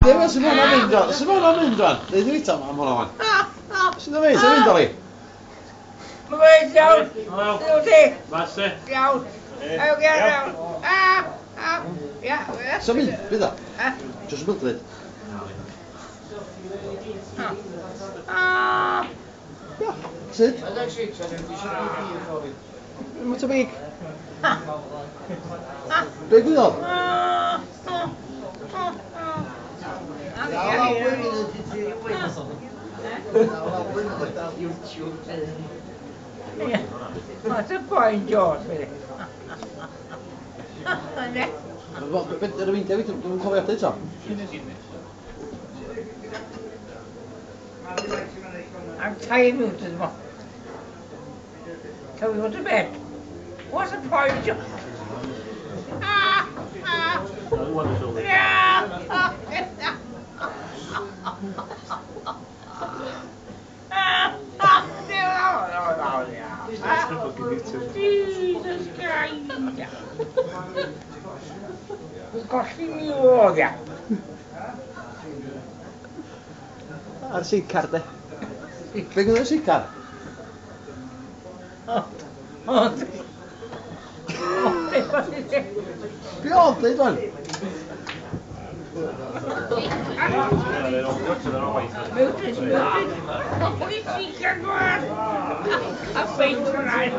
Be sy'n hwnna'n mynd o'n? Sy'n hwnna'n mynd o'n? Deud i fi tam am hwnna wan. Sy'n mynd, sy'n mynd oli? Mae'n iawn. Iawn ti. Mase. Iawn. Iawn, iawn. Ah, ia. Sy'n mynd, bydd o? Just Mildred. Ah. Ia, sut? Mae'n tebyg. Be gwyddodd? What's the point, George? Yr un David, dwi'n cofio update o. I'm tired of this one. Can we go to bed? What's the point, George? Ah, ah. Yeah. Jesus Christ. Colli mi oedd ia. Ar seicar de. Be gwyddodd y seicar? Ond. Be oedd, deud wan? Muted, muted. Pwy seicar gwan? A ffeit rhaid.